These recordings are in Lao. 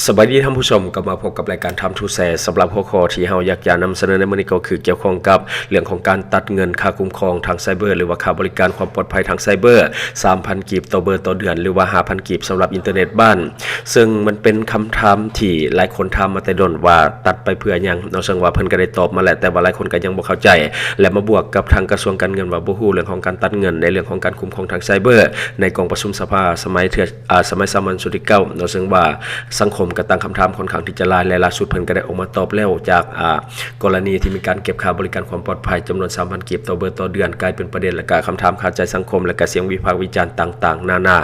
ສະບາຍດີທ່ານຜູ້ຊົມ, ກັບມາພົບກັບລາຍການ Time to Share ສຳລັບຫົວຂໍ້ທີ່ເຮົາຢາກຈະນຳສະເໜີໃນມື້ນີ້ກໍຄືກ່ຽວຂ້ອງກັບເລື່ອງຂອງການຕັດເງິນຄ່າຄຸ້ມຄອງທາງໄຊເບີ ຫຼືວ່າຄ່າບໍລິການຄວາມປອດໄພທາງໄຊເບີ ສາມພັນກີບຕໍ່ເບີຕໍ່ເດືອນ ຫຼືວ່າຫ້າພັນກີບສຳລັບອິນເຕີເນັດບ້ານ. ເຊິ່ງມັນເປັນຄຳຖາມທີ່ຫຼາຍຄົນຖາມມາແຕ່ດົນວ່າຕັດໄປເພື່ອຫຍັງເນາະ, ເຊິ່ງວ່າເພິ່ນກໍໄດ້ຕອບມາແລ້ວ ແຕ່ວ່າຫຼາຍຄົນກໍຍັງບໍ່ເຂົ້າໃຈ ແລະ ມາບວກກັບທາງກະຊວງການເງິນວ່າບໍ່ຮູ້ເລື່ອງຂອງການຕັດເງິນໃນເລື່ອງຂອງການຄຸ້ມຄອງທາງໄຊເບີ ໃນກອງປະຊຸມສະພາສະໄໝເທື່ອ ອາ ສະໄໝສາມັນຊຸດທີເກົ້າເນາະ, ເຊິ່ງວ່າສັງຄົມກໍຕັ້ງຄຳຖາມຂ້ອນຂ້າງທີ່ຈະຫຼາຍ ແລະ ລ່າສຸດເພິ່ນກໍໄດ້ອອກມາຕອບແລ້ວຈາກ ອາ ກໍລະນີທີ່ມີການເກັບຄ່າບໍລິການຄວາມປອດໄພຈຳນວນສາມພັນກີບຕໍ່ເບີຕໍ່ເດືອນ ກາຍເປັນປະເດັນ ແລະ ກະຄຳຖາມຄາໃຈສັງຄົມ ແລະ ກະສຽງວິພາກວິຈານຕ່າງໆນານາ.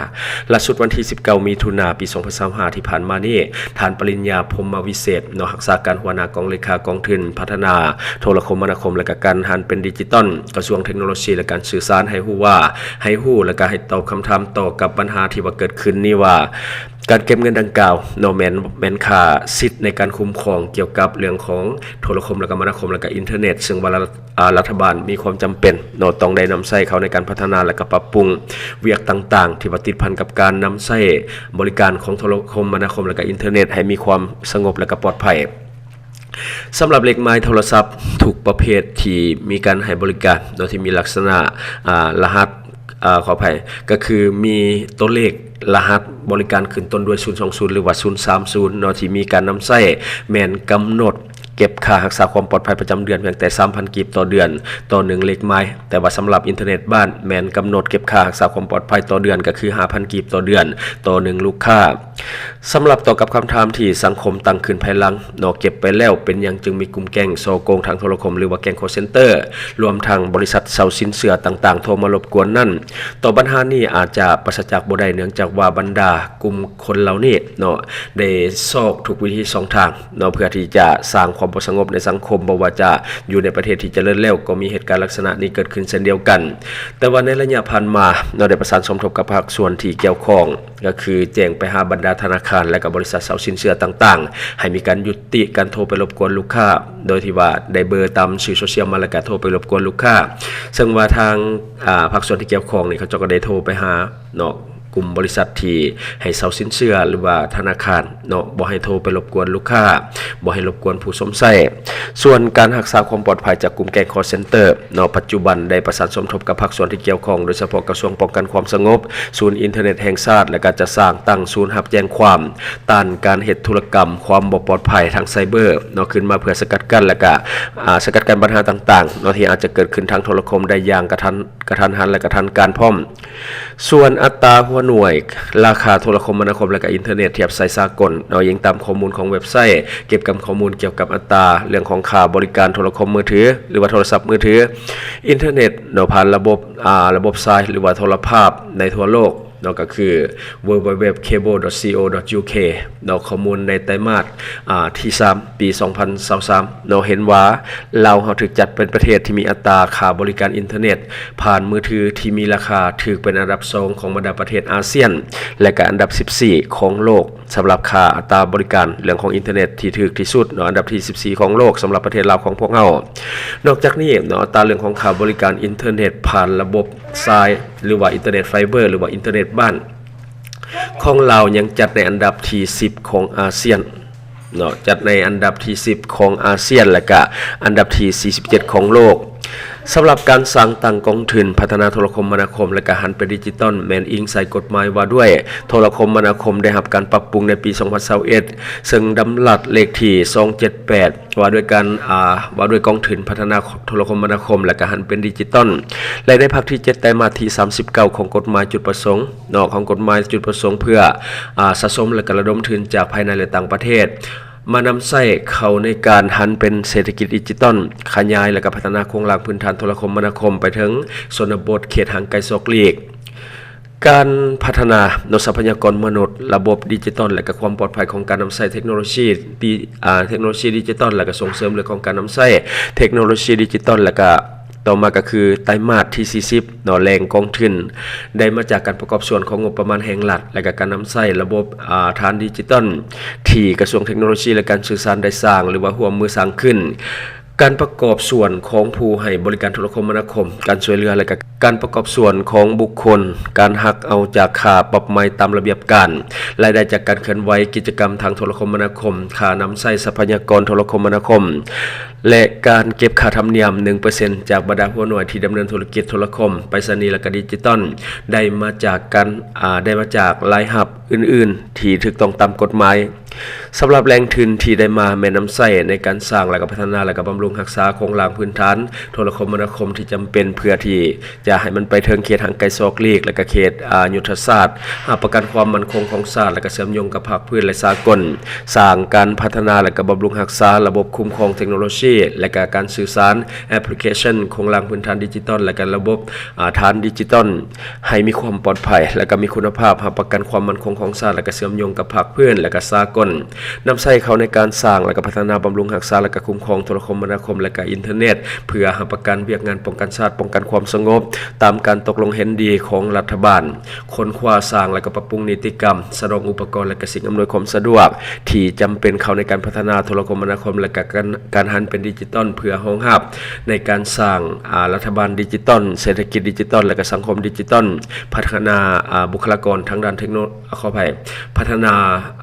ລ່າສຸດວັນທີສິບເກົ້າ ມິຖຸນາ ປີສອງພັນຊາວຫ້າ ທີ່ຜ່ານມານີ້ ທ່ານ ປະລິນຍາ ພົມມະວິເສດ ເນາະ ຮັກສາການຫົວໜ້າກອງເລຂາກອງທຶນພັດທະນາໂທລະຄົມມະນາຄົມ ແລະ ກະການຫັນເປັນດິຈິຕອນ ກະຊວງເທັກໂນໂລຊີ ແລະ ການສື່ສານ ໃຫ້ຮູ້ວ່າ ໃຫ້ຮູ້ ແລະ ກະໃຫ້ຕອບຄຳຖາມຕໍ່ກັບບັນຫາທີ່ວ່າເກີດຂຶ້ນນີ້ວ່າ ການເກັບເງິນດັ່ງກ່າວເນາະ ແມ່ນ ແມ່ນຄ່າສິດໃນການຄຸ້ມຄອງກ່ຽວກັບເລື່ອງຂອງໂທລະຄົມ ແລະ ກະມະນາຄົມ ແລະ ກະອິນເຕີເນັດ ເຊິ່ງວ່າລັດ ອາ ລັດຖະບານມີຄວາມຈຳເປັນເນາະ ຕ້ອງໄດ້ນຳໃຊ້ເຂົ້າໃນການພັດທະນາ ແລະ ກະປັບປຸງວຽກຕ່າງໆ ທີ່ວ່າຕິດພັນກັບການນຳໃຊ້ບໍລິການຂອງໂທລະຄົມມະນາຄົມ ແລະ ກະອິນເຕີເນັດ ໃຫ້ມີຄວາມສະຫງົບ ແລະ ກະປອດໄພ. ສຳລັບເລກໝາຍໂທລະສັບທຸກປະເພດທີ່ມີການໃຫ້ບໍລິການເນາະ ທີ່ມີລັກສະນະ ອາ ລະຫັດ ອາ ຂໍອະໄພ ກໍຄືມີຕົວເລກລະຫັດບໍລິການຂຶ້ນຕົ້ນດ້ວຍ ສູນສອງສູນ ຫຼືວ່າ ສູນສາມສູນ ເນາະ ທີ່ມີການນຳໃຊ້ ແມ່ນກຳນົດເກັບຄ່າຮັກສາຄວາມປອດໄພປະຈຳເດືອນພຽງແຕ່ສາມພັນກີບຕໍ່ເດືອນຕໍ່ໜຶ່ງເລກໝາຍ, ແຕ່ວ່າສຳລັບອິນເຕີເນັດບ້ານ ແມ່ນກຳນົດເກັບຄ່າຮັກສາຄວາມປອດໄພຕໍ່ເດືອນ ກໍຄືຫ້າພັນກີບຕໍ່ເດືອນຕໍ່ໜຶ່ງລູກຄ້າ. ສຳລັບຕໍ່ກັບຄຳຖາມທີ່ສັງຄົມຕັ້ງຂຶ້ນພາຍຫຼັງເນາະ ເກັບໄປແລ້ວ ເປັນຫຍັງຈຶ່ງມີກຸ່ມແກ້ງສໍ້ໂກງທາງໂທລະຄົມ ຫຼືວ່າແກ້ງຄໍເຊັນເຕີ ລວມທັງບໍລິສັດເຊົ່າສິນເຊື່ອຕ່າງໆ ໂທມາລົບກວນນັ້ນ? ຕໍ່ບັນຫານີ້ອາດຈະປາສະຈາກບໍ່ໄດ້ ເນື່ອງຈາກວ່າບັນດາກຸ່ມຄົນເຫຼົ່ານີ້ເນາະ ໄດ້ຊອກທຸກວິທີຊ່ອງທາງເນາະ ເພື່ອທີ່ຈະສ້າງຄວາມບໍ່ສະຫງົບໃນສັງຄົມ, ບໍ່ວ່າຈະຢູ່ໃນປະເທດທີ່ຈະເລີນແລ້ວ ກໍມີເຫດການລັກສະນະນີ້ເກີດຂຶ້ນເຊັ່ນດຽວກັນ. ແຕ່ວ່າໃນໄລຍະຜ່ານມາເນາະ ໄດ້ປະສານສົມທົບກັບພາກສ່ວນທີ່ກ່ຽວຂ້ອງ ກໍຄືແຈ້ງໄປຫາບັນດາທະນາຄານ ແລະ ກະບໍລິສັດເຊົ່າສິນເຊື່ອຕ່າງໆ ໃຫ້ມີການຍຸຕິການໂທໄປລົບກວນລູກຄ້າ ໂດຍທີ່ວ່າໄດ້ເບີຕາມສື່ໂຊຊຽວມາ ແລ້ວກະໂທໄປລົບກວນລູກຄ້າ. ເຊິ່ງວ່າທາງ ອາ ພາກສ່ວນທີ່ກ່ຽວຂ້ອງນີ້ ເຂົາເຈົ້າກໍໄດ້ໂທໄປຫາເນາະ ກຸ່ມບໍລິສັດທີ່ໃຫ້ເຊົ່າສິນເຊື່ອ ຫຼືວ່າທະນາຄານເນາະ ບໍ່ໃຫ້ໂທໄປລົບກວນລູກຄ້າ, ບໍ່ໃຫ້ລົບກວນຜູ້ຊົມໃຊ້. ສ່ວນການຮັກສາຄວາມປອດໄພຈາກກຸ່ມແກ້ງຄໍເຊັນເຕີເນາະ ປັດຈຸບັນໄດ້ປະສານສົມທົບກັບພາກສ່ວນທີ່ກ່ຽວຂ້ອງ ໂດຍສະເພາະກະຊວງປ້ອງກັນຄວາມສະຫງົບ, ສູນອິນເຕີເນັດແຫ່ງຊາດ ແລະ ກໍຈະສ້າງຕັ້ງສູນຮັບແຈ້ງຄວາມ ຕ້ານການເຮັດທຸລະກຳຄວາມບໍ່ປອດໄພທາງໄຊເບີເນາະ ຂຶ້ນມາເພື່ອສະກັດກັ້ນ ແລະກະ ອາ ສະກັດກັ້ນບັນຫາຕ່າງໆເນາະ ທີ່ອາດຈະເກີດຂຶ້ນທາງໂທລະຄົມໄດ້ຢ່າງກະທັນ ກະທັນຫັນ ແລະ ກະທັນການພ້ອມ. ສ່ວນອັດຕາຫົວໜ່ວຍລາຄາໂທລະຄົມມະນາຄົມ ແລະ ກະອິນເຕີເນັດທຽບໃສ່ສາກົນເນາະ ອີງຕາມຂໍ້ມູນຂອງເວັບໄຊເກັບກຳຂໍ້ມູນກ່ຽວກັບອັດຕາເລື່ອງຂອງຄ່າບໍລິການໂທລະຄົມມືຖື ຫຼືວ່າໂທລະສັບມືຖື, ອິນເຕີເນັດເນາະ ຜ່ານລະບົບ ອາ ລະບົບສາຍ ຫຼືວ່າໂທລະພາບໃນທົ່ວໂລກ ເນາະ ກໍຄື www.cable.co.uk ເນາະ ຂໍ້ມູນໃນໄຕມາດ ອາ ທີສາມ ປີສອງພັນຊາວສາມເນາະ ເຫັນວ່າລາວເຮົາຖືກຈັດເປັນປະເທດທີ່ມີອັດຕາຄ່າບໍລິການອິນເຕີເນັດຜ່ານມືຖືທີ່ມີລາຄາຖືກເປັນອັນດັບສອງຂອງບັນດາປະເທດອາຊຽນ ແລະ ກະອັນດັບສິບສີ່ຂອງໂລກ ສຳລັບຄ່າອັດຕາບໍລິການເລື່ອງຂອງອິນເຕີເນັດທີ່ຖືກທີ່ສຸດເນາະ ອັນດັບທີສິບສີ່ຂອງໂລກ ສຳລັບປະເທດລາວຂອງພວກເຮົາ. ນອກຈາກນີ້ເນາະ ອັດຕາເລື່ອງຂອງຄ່າບໍລິການອິນເຕີເນັດຜ່ານລະບົບ ສາຍ ຫຼືວ່າອິນເຕີເນັດໄຟເບີ ຫຼືວ່າອິນເຕີເນັດບ້ານ ຂອງລາວຍັງຈັດໃນອັນດັບທີສິບຂອງອາຊຽນເນາະ ຈັດໃນອັນດັບທີສິບຂອງອາຊຽນ ແລະກະອັນດັບທີສີ່ສິບເຈັດຂອງໂລກ. ສຳລັບການສ້າງຕັ້ງກອງທຶນພັດທະນາໂທລະຄົມມະນາຄົມ ແລະກະຫັນເປັນດິຈິຕອນ ແມ່ນອີງໃສ່ກົດໝາຍວ່າດ້ວຍໂທລະຄົມມະນາຄົມ ໄດ້ຮັບການປັບປຸງໃນປີສອງພັນຊາວເອັດ ເຊິ່ງດຳລັດເລກທີສອງເຈັດແປດ ວ່າດ້ວຍການ ອາ ວ່າດ້ວຍກອງທຶນພັດທະນາໂທລະຄົມມະນາຄົມ ແລະກະຫັນເປັນດິຈິຕອນ ແລະໃນພາກທີເຈັດ ໄຕມາດທີສາມສິບເກົ້າຂອງກົດໝາຍຈຸດປະສົງເນາະ ຂອງກົດໝາຍຈຸດປະສົງເພື່ອ ອາ ສະສົມ ແລະກະລະດົມທຶນຈາກພາຍໃນ ແລະຕ່າງປະເທດ ມານຳໃຊ້ເຂົ້າໃນການຫັນເປັນເສດຖະກິດດິຈິຕອນ, ຂະຫຍາຍ ແລະກະພັດທະນາໂຄງລ່າງພື້ນຖານໂທລະຄົມມະນາຄົມໄປເຖິງຊົນນະບົດເຂດຫ່າງໄກສອກຫຼີກ. ການພັດທະນາເນາະ ຊັບພະຍາກອນມະນຸດ, ລະບົບດິຈິຕອນ ແລະກະຄວາມປອດໄພຂອງການນຳໃຊ້ເທັກໂນໂລຊີ ອາ ເທັກໂນໂລຊີດິຈິຕອນ ແລະກະສົ່ງເສີມເລື່ອງຂອງການນຳໃຊ້ເທັກໂນໂລຊີດິຈິຕອນ ແລະກະຕໍ່ມາກະຄືໄຕມາດທີສີ່ສິບເນາະ ແຫຼ່ງກອງທຶນໄດ້ມາຈາກການປະກອບສ່ວນຂອງງົບປະມານແຫ່ງລັດ ແລະກະການນຳໃຊ້ລະບົບ ອາ ຖານດິຈິຕອນທີ່ກະຊວງເທັກໂນໂລຊີ ແລະການສື່ສານໄດ້ສ້າງ ຫຼືວ່າຮ່ວມມືສ້າງຂຶ້ນ. ການປະກອບສ່ວນຂອງຜູ້ໃຫ້ບໍລິການໂທລະຄົມມະນາຄົມ, ການຊ່ວຍເຫຼືອ ແລະ ກະການປະກອບສ່ວນຂອງບຸກຄົນ, ການຫັກເອົາຈາກຄ່າປັບໃໝຕາມລະບຽບການ, ລາຍໄດ້ຈາກການເຄື່ອນໄຫວກິດຈະກຳທາງໂທລະຄົມມະນາຄົມ, ຄ່ານຳໃຊ້ຊັບພະຍາກອນໂທລະຄົມມະນາຄົມ ແລະ ການເກັບຄ່າທຳນຽມ ໜຶ່ງເປີເຊັນ ຈາກບັນດາຫົວໜ່ວຍທີ່ດຳເນີນທຸລະກິດໂທລະຄົມ, ໄປສະນີ ແລະ ກະດິຈິຕອນ ໄດ້ມາຈາກການ, ອາ, ໄດ້ມາຈາກລາຍຮັບອື່ນໆທີ່ຖືກຕ້ອງຕາມກົດໝາຍ. ສຳລັບແຫຼ່ງທຶນທີ່ໄດ້ມາແມ່ນນຳໃຊ້ໃນການສ້າງ ແລະ ກະພັດທະນາ ແລະ ກະບຳລຸງຮັກສາໂຄງລ່າງພື້ນຖານໂທລະຄົມມະນາຄົມທີ່ຈຳເປັນ ເພື່ອທີ່ຈະໃຫ້ມັນໄປເຖິງເຂດຫ່າງໄກສອກຫຼີກ ແລະ ກະເຂດ, ອາ, ຍຸດທະສາດ, ຮັບປະກັນຄວາມໝັ້ນຄົງຂອງຊາດ ແລະ ກະເຊື່ອມໂຍງກັບພາກພື້ນ ແລະ ສາກົນ, ສ້າງການພັດທະນາ ແລະ ກະບຳລຸງຮັກສາລະບົບຄຸ້ມຄອງເທັກໂນໂລຊີ ແລະ ກະການສື່ສານ, ແອັບພລິເຄຊັນໂຄງລ່າງພື້ນຖານດິຈິຕອນ ແລະ ກະລະບົບ, ອາ, ຖານດິຈິຕອນ ໃຫ້ມີຄວາມປອດໄພ ແລະ ກະມີຄຸນນະພາບ, ຮັບປະກັນຄວາມໝັ້ນຄົງຂອງຊາດ ແລະ ກະເຊື່ອມໂຍງກັບພາກພື້ນ ແລະ ກະສາກົນ, ນຳໃຊ້ເຂົ້າໃນການສ້າງ ແລະ ກະພັດທະນາບຳລຸງຮັກສາ ແລະ ກະຄຸ້ມຄອງໂທລະຄົມມະນາຄົມ ແລະ ກະອິນເຕີເນັດ ເພື່ອຮັບປະກັນວຽກງານປ້ອງກັນຊາດ, ປ້ອງກັນຄວາມສະຫງົບ ຕາມການຕົກລົງເຫັນດີຂອງລັດຖະບານ, ຄົ້ນຄວ້າສ້າງ ແລະ ກະປັບປຸງນິຕິກຳ, ສະໜອງອຸປະກອນ ແລະ ກະສິ່ງອຳນວຍຄວາມສະດວກທີ່ຈຳເປັນເຂົ້າໃນການພັດທະນາໂທລະຄົມມະນາຄົມ ແລະ ກະການ, ການຫັນເປັນດິຈິຕອນ ເພື່ອຮອງຮັບໃນການສ້າງ, ອາ, ລັດຖະບານດິຈິຕອນ, ເສດຖະກິດດິຈິຕອນ ແລະ ກະສັງຄົມດິຈິຕອນ, ພັດທະນາ, ອາ, ບຸກຄະລາກອນທາງດ້ານເທັກໂນ, ຂໍອະໄພ, ພັດທະນາ,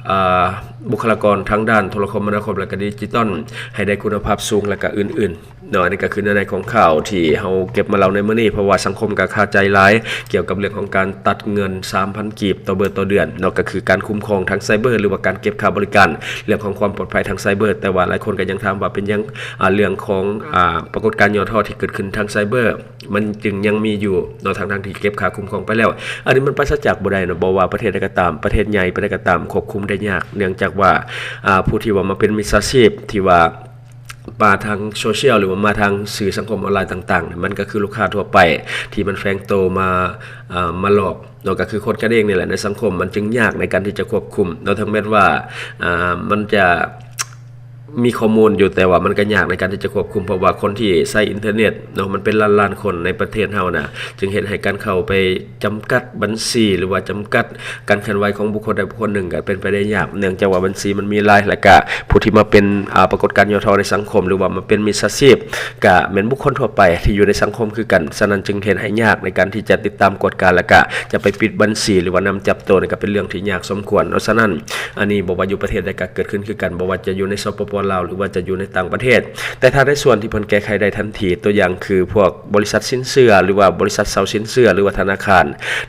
ອາ, ບຸກຄະລາກອນທາງດ້ານໂທລະຄົມມະນາຄົມ ແລະ ກະດິຈິຕອນ ໃຫ້ໄດ້ຄຸນນະພາບສູງ ແລະ ກະອື່ນໆເນາະ. ອັນນີ້ກະຄືເນື້ອໃນຂອງຂ່າວທີ່ເຮົາເກັບມາເລົ່າໃນມື້ນີ້ ເພາະວ່າສັງຄົມກະຄາໃຈຫຼາຍກ່ຽວກັບເລື່ອງຂອງການຕັດເງິນສາມພັນກີບຕໍ່ເບີຕໍ່ເດືອນເນາະ, ກະຄືການຄຸ້ມຄອງທາງໄຊເບີ ຫຼືວ່າການເກັບຄ່າບໍລິການ, ເລື່ອງຂອງຄວາມປອດໄພທາງໄຊເບີ. ແຕ່ວ່າຫຼາຍຄົນກະຍັງຖາມວ່າເປັນຫຍັງ, ອາ, ເລື່ອງຂອງ, ອາ, ປາກົດການຫຍໍ້ທໍ້ທີ່ເກີດຂຶ້ນທາງໄຊເບີ ມັນຈຶ່ງຍັງມີຢູ່ເນາະ, ທັງໆທີ່ເກັບຄ່າຄຸ້ມຄອງໄປແລ້ວ. ອັນນີ້ມັນປາສະຈາກບໍ່ໄດ້ເນາະ, ບໍ່ວ່າປະເທດໃດກໍຕາມ, ປະເທດໃຫຍ່ປານໃດກໍຕາມ, ຄວບຄຸມໄດ້ຍາກ, ເນື່ອງຈາກວ່າ, ອາ, ຜູ້ທີ່ວ່າມາເປັນມິດສາຊີບ ທີ່ວ່າມາທາງໂຊຊຽວ ຫຼືວ່າມາທາງສື່ສັງຄົມອອນລາຍຕ່າງໆ, ມັນກໍຄືລູກຄ້າທົ່ວໄປທີ່ມັນແຝງໂຕມາ, ອາ, ມາຫຼອກເນາະ, ກໍຄືຄົນກັນເອງນີ້ແຫຼະໃນສັງຄົມ, ມັນຈຶ່ງຍາກໃນການທີ່ຈະຄວບຄຸມເນາະ. ເຖິງແມ່ນວ່າ, ອາ, ມັນຈະ ມີຂໍ້ມູນຢູ່, ແຕ່ວ່າມັນກໍຍາກໃນການທີ່ຈະຄວບຄຸມ, ເພາະວ່າຄົນທີ່ໃຊ້ອິນເຕີເນັດເນາະ ມັນເປັນລ້ານໆຄົນໃນປະເທດເຮົານະ, ຈຶ່ງເຮັດໃຫ້ການເຂົ້າໄປຈຳກັດບັນຊີ ຫຼືວ່າຈຳກັດການເຄື່ອນໄຫວຂອງບຸກຄົນໃດບຸກຄົນໜຶ່ງກໍເປັນໄປໄດ້ຍາກ, ເນື່ອງຈາກວ່າບັນຊີມັນມີຫຼາຍ, ແລະກະຜູ້ທີ່ມາເປັນ, ອາ, ປາກົດການຫຍໍ້ທໍ້ໃນສັງຄົມ ຫຼືວ່າມາເປັນມິດສາຊີບ ກະແມ່ນບຸກຄົນທົ່ວໄປທີ່ຢູ່ໃນສັງຄົມຄືກັນ. ສະນັ້ນຈຶ່ງເຮັດໃຫ້ຍາກໃນການທີ່ຈະຕິດຕາມກວດກາ ແລະກະຈະໄປປິດບັນຊີ ຫຼືວ່ານຳຈັບໂຕນີ້ກໍເປັນເລື່ອງທີ່ຍາກສົມຄວນເນາະ. ສະນັ້ນ ອັນນີ້ບໍ່ວ່າຢູ່ປະເທດໃດກໍເກີດຂຶ້ນຄືກັນ, ບໍ່ວ່າຈະຢູ່ໃນ ສປປ ລາວ ຫຼືວ່າຈະຢູ່ໃນຕ່າງປະເທດ. ແຕ່ຖ້າໃນສ່ວນທີ່ເພິ່ນແກ້ໄຂໄດ້ທັນທີ, ຕົວຢ່າງຄືພວກບໍລິສັດສິນເຊື່ອ ຫຼືວ່າບໍລິສັດເຊົ່າສິນເຊື່ອ ຫຼືວ່າທະນາຄານ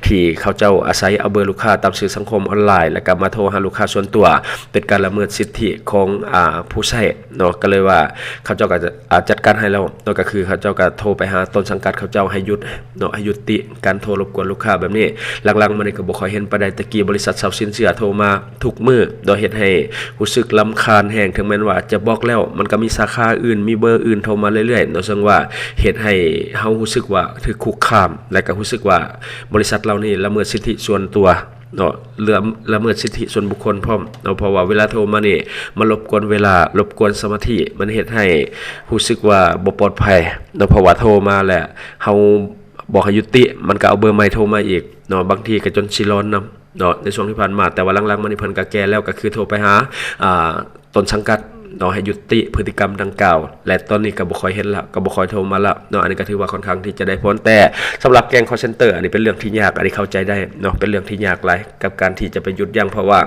ທີ່ເຂົາເຈົ້າອາໄສເອົາເບີລູກຄ້າຕາມສື່ສັງຄົມອອນລາຍ ແລ້ວກໍມາໂທຫາລູກຄ້າສ່ວນຕົວ, ເປັນການລະເມີດສິດທິຂອງ, ອາ, ຜູ້ໃຊ້ເນາະ. ກໍເລີຍວ່າເຂົາເຈົ້າກໍຈະ, ອາ, ຈັດການໃຫ້ແລ້ວເນາະ, ກໍຄືເຂົາເຈົ້າກໍໂທໄປຫາຕົ້ນສັງກັດເຂົາເຈົ້າໃຫ້ຢຸດ ເນາະ, ໃຫ້ຍຸຕິການໂທລົບກວນລູກຄ້າແບບນີ້. ຫຼັງໆມານີ້ກໍບໍ່ຄ່ອຍເຫັນປານໃດ, ແຕ່ກີ້ບໍລິສັດເຊົ່າສິນເຊື່ອໂທມາທຸກມື້ເນາະ, ເຮັດໃຫ້ຮູ້ສຶກລຳຄານແຮງ, ເຖິງແມ່ນວ່າຈະບລັອກແລ້ວ ມັນກໍມີສາຂາອື່ນ, ມີເບີອື່ນໂທມາເລື້ອຍໆເນາະ, ເຊິ່ງວ່າເຮັດໃຫ້ເຮົາຮູ້ສຶກວ່າຖືກຄຸກຄາມ ແລະກໍຮູ້ສຶກວ່າບໍລິສັດເຫຼົ່ານີ້ລະເມີດສິດທິສ່ວນຕົວເນາະ, ລະ, ລະເມີດສິດທິສ່ວນບຸກຄົນພ້ອມເນາະ, ເພາະວ່າເວລາໂທມານີ້ ມັນລົບກວນເວລາ, ລົບກວນສະມາທິ, ມັນເຮັດໃຫ້ຮູ້ສຶກວ່າບໍ່ປອດໄພເນາະ, ເພາະວ່າໂທມາແລ້ວ ເຮົາ ບອກໃຫ້ຍຸຕິ, ມັນກໍເອົາເບີໃໝ່ໂທມາອີກເນາະ, ບາງທີກໍຈົນຊິຫຼອນນຳເນາະ ໃນຊ່ວງທີ່ຜ່ານມາ. ແຕ່ວ່າຫຼັງໆມານີ້ເພິ່ນກໍແກ້ແລ້ວ, ກໍຄືໂທໄປຫາ, ອ່າ, ຕົ້ນສັງກັດເນາະ, ໃຫ້ຍຸຕິພຶດຕິກຳດັ່ງກ່າວ ແລະ ຕອນນີ້ກໍບໍ່ຄ່ອຍເຫັນລະ, ກໍບໍ່ຄ່ອຍໂທມາລະເນາະ. ອັນນີ້ກໍຖືວ່າຄ່ອນຂ້າງທີ່ຈະໄດ້ຜົນ, ແຕ່ສຳລັບແກ້ງ call center ອັນນີ້ເປັນເລື່ອງທີ່ຍາກ, ອັນນີ້ເຂົ້າໃຈໄດ້ເນາະ, ເປັນເລື່ອງທີ່ຍາກຫຼາຍກັບການທີ່ຈະໄປຢຸດຢັ້ງ, ເພາະວ່າ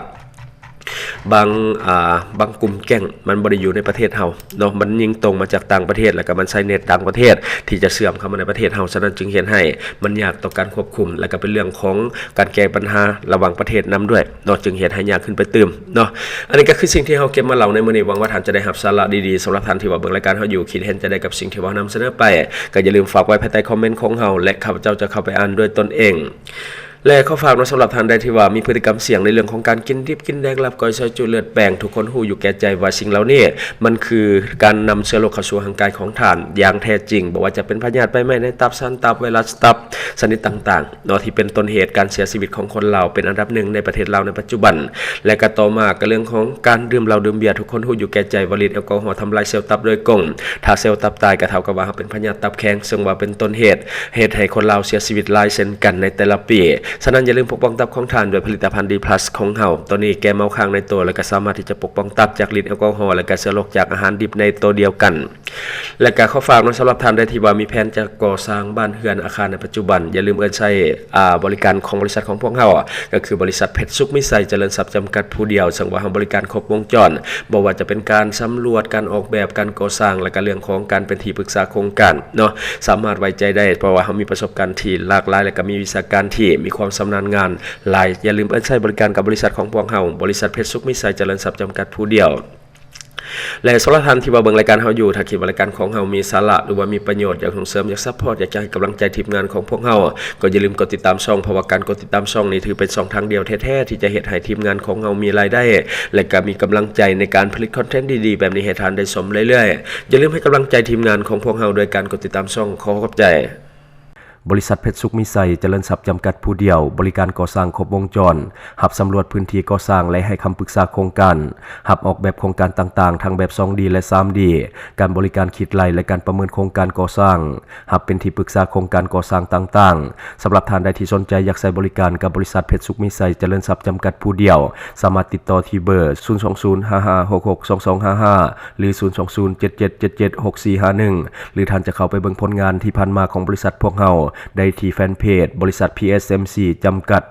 ບາງ, ອາ, ບາງກຸ່ມແກ້ງມັນບໍ່ໄດ້ຢູ່ໃນປະເທດເຮົາເນາະ, ມັນຍິງຕົງມາຈາກຕ່າງປະເທດ ແລ້ວກໍມັນໃຊ້ເນັດຕ່າງປະເທດທີ່ຈະເຊື່ອມເຂົ້າມາໃນປະເທດເຮົາ, ສະນັ້ນຈຶ່ງເຮັດໃຫ້ມັນຍາກຕໍ່ການຄວບຄຸມ ແລ້ວກໍເປັນເລື່ອງຂອງການແກ້ບັນຫາລະຫວ່າງປະເທດນຳດ້ວຍເນາະ, ຈຶ່ງເຮັດໃຫ້ຍາກຂຶ້ນໄປຕື່ມເນາະ. ອັນນີ້ກໍຄືສິ່ງທີ່ເຮົາເກັບມາເລົ່າໃນມື້ນີ້, ຫວັງວ່າທ່ານຈະໄດ້ຮັບສາລະດີໆ. ສຳລັບທ່ານທີ່ວ່າເບິ່ງລາຍການເຮົາຢູ່, ຄິດເຫັນຈັ່ງໃດກັບສິ່ງທີ່ເຮົານຳສະເໜີໄປ, ກໍຢ່າລືມຝາກໄວ້ພາຍໃຕ້ຄອມເມັນຂອງເຮົາ ແລະ ຂ້າພະເຈົ້າຈະເຂົ້າໄປອ່ານດ້ວຍຕົນເອງ. ແລະ ຂໍຝາກເນາະ, ສຳລັບທ່ານໃດທີ່ວ່າມີພຶດຕິກຳສ່ຽງໃນເລື່ອງຂອງການກິນດິບກິນແດງ, ລາບກ້ອຍ ຊອຍຈຸ, ເລືອດແປງ, ທຸກຄົນຮູ້ຢູ່ແກ່ໃຈວ່າສິ່ງເຫຼົ່ານີ້ມັນຄືການນຳເຊື້ອໂລກເຂົ້າສູ່ຮ່າງກາຍຂອງທ່ານຢ່າງແທ້ຈິງ, ບໍ່ວ່າຈະເປັນພະຍາດໃບໄມ້ໃນຕັບ, ສັນຕັບ, ໄວຣັສຕັບຊະນິດຕ່າງໆເນາະ, ທີ່ເປັນຕົ້ນເຫດການເສຍຊີວິດຂອງຄົນລາວເປັນອັນດັບໜຶ່ງໃນປະເທດລາວໃນປັດຈຸບັນ. ແລະ ກໍຕໍ່ມາກໍເລື່ອງຂອງການດື່ມເຫຼົ້າດື່ມເບຍ, ທຸກຄົນຮູ້ຢູ່ແກ່ໃຈວ່າລິດແອລກໍຮໍທຳລາຍເຊວຕັບໂດຍກົງ, ຖ້າເຊວຕັບຕາຍກໍເທົ່າກັບວ່າເຮົາເປັນພະຍາດຕັບແຂງ, ເຊິ່ງວ່າເປັນຕົ້ນເຫດ ເຮັດໃຫ້ຄົນລາວເສຍຊີວິດຫຼາຍເຊັ່ນກັນໃນແຕ່ລະປີ. ສະນັ້ນຢ່າລືມປົກປ້ອງຕັບຂອງທ່ານດ້ວຍຜະລິດຕະພັນ ດີພລັສ ຂອງເຮົາ. ໂຕນີ້ແກ້ເມົາຄ້າງໃນໂຕ ແລະ ກໍສາມາດທີ່ຈະປົກປ້ອງຕັບຈາກລິດແອລກໍຮໍ ແລະ ກໍເຊື້ອໂລກຈາກອາຫານດິບໃນໂຕດຽວກັນ. ແລະກະຂໍຝາກເນາະ ສຳລັບທ່ານໃດທີ່ວ່າມີແຜນຈະກໍ່ສ້າງບ້ານເຮືອນອາຄານໃນປັດຈຸບັນ ຢ່າລືມເອີ້ນໃຊ້ ອາ ບໍລິການຂອງບໍລິສັດຂອງພວກເຮົາ ກໍຄືບໍລິສັດເພັດສຸກມີໄຊຈະເລີນຊັບຈຳກັດຜູ້ດຽວ ເຊິ່ງວ່າເຮົາບໍລິການຄົບວົງຈອນ ບໍ່ວ່າຈະເປັນການສຳຫຼວດ, ການອອກແບບ, ການກໍ່ສ້າງ ແລະກະເລື່ອງຂອງການເປັນທີ່ປຶກສາໂຄງການເນາະ ສາມາດໄວ້ໃຈໄດ້ ເພາະວ່າເຮົາມີປະສົບການທີ່ຫຼາກຫຼາຍ ແລະກະມີວິຊາການທີ່ມີຄວາມຊຳນານງານຫຼາຍ. ຢ່າລືມເອີ້ນໃຊ້ບໍລິການກັບບໍລິສັດຂອງພວກເຮົາ ບໍລິສັດເພັດສຸກມີໄຊຈະເລີນຊັບຈຳກັດຜູ້ດຽວ. ແລະສຳລັບທ່ານທີ່ວ່າເບິ່ງລາຍການເຮົາຢູ່ ຖ້າຄິດວ່າລາຍການຂອງເຮົາມີສາລະ ຫຼືວ່າມີປະໂຫຍດ, ຢາກສົ່ງເສີມ, ຢາກຊັບພອດ, ຢາກຈະໃຫ້ກຳລັງໃຈທີມງານຂອງພວກເຮົາ ກໍຢ່າລືມກົດຕິດຕາມຊ່ອງ ເພາະວ່າການກົດຕິດຕາມຊ່ອງນີ້ຖືເປັນຊ່ອງທາງດຽວແທ້ໆ ທີ່ຈະເຮັດໃຫ້ທີມງານຂອງເຮົາມີລາຍໄດ້ ແລະກະມີກຳລັງໃຈໃນການຜະລິດຄອນເທັນດີໆແບບນີ້ໃຫ້ທ່ານໄດ້ຊົມເລື້ອຍໆ. ຢ່າລືມໃຫ້ກຳລັງໃຈທີມງານຂອງພວກເຮົາໂດຍການກົດຕິດຕາມຊ່ອງ. ຂໍຂອບໃຈ. ບໍລິສັດເພັດສຸກມີໄຊຈະເລີນຊັບຈຳກັດຜູ້ດຽວ ບໍລິການກໍ່ສ້າງຄົບວົງຈອນ, ຮັບສຳຫຼວດພື້ນທີ່ກໍ່ສ້າງ ແລະໃຫ້ຄຳປຶກສາໂຄງການ, ຮັບອອກແບບໂຄງການຕ່າງໆ ທັງແບບສອງດີ ແລະສາມດີ, ການບໍລິການຄິດໄລ່ ແລະການປະເມີນໂຄງການກໍ່ສ້າງ, ຮັບເປັນທີ່ປຶກສາໂຄງການກໍ່ສ້າງຕ່າງໆ. ສຳລັບທ່ານໃດທີ່ສົນໃຈຢາກໃຊ້ບໍລິການກັບບໍລິສັດເພັດສຸກມີໄຊຈະເລີນຊັບຈຳກັດຜູ້ດຽວ, ສາມາດຕິດຕໍ່ທີ່ເບີ ສູນສອງສູນ ຫ້າຫ້າຫົກຫົກ ສອງສອງຫ້າຫ້າ ຫຼື ສູນສອງສູນ ເຈັດເຈັດເຈັດເຈັດ ຫົກສີ່ຫ້າໜຶ່ງ ຫຼືທ່ານຈະເຂົ້າໄປເບິ່ງຜົນງານທີ່ຜ່ານມາຂອງບໍລິສັດພວກເຮົາໄດ້ທີ່ແຟນເພຈ ບໍລິສັດ ພີເອັສເອັມຊີ ຈຳກັດ.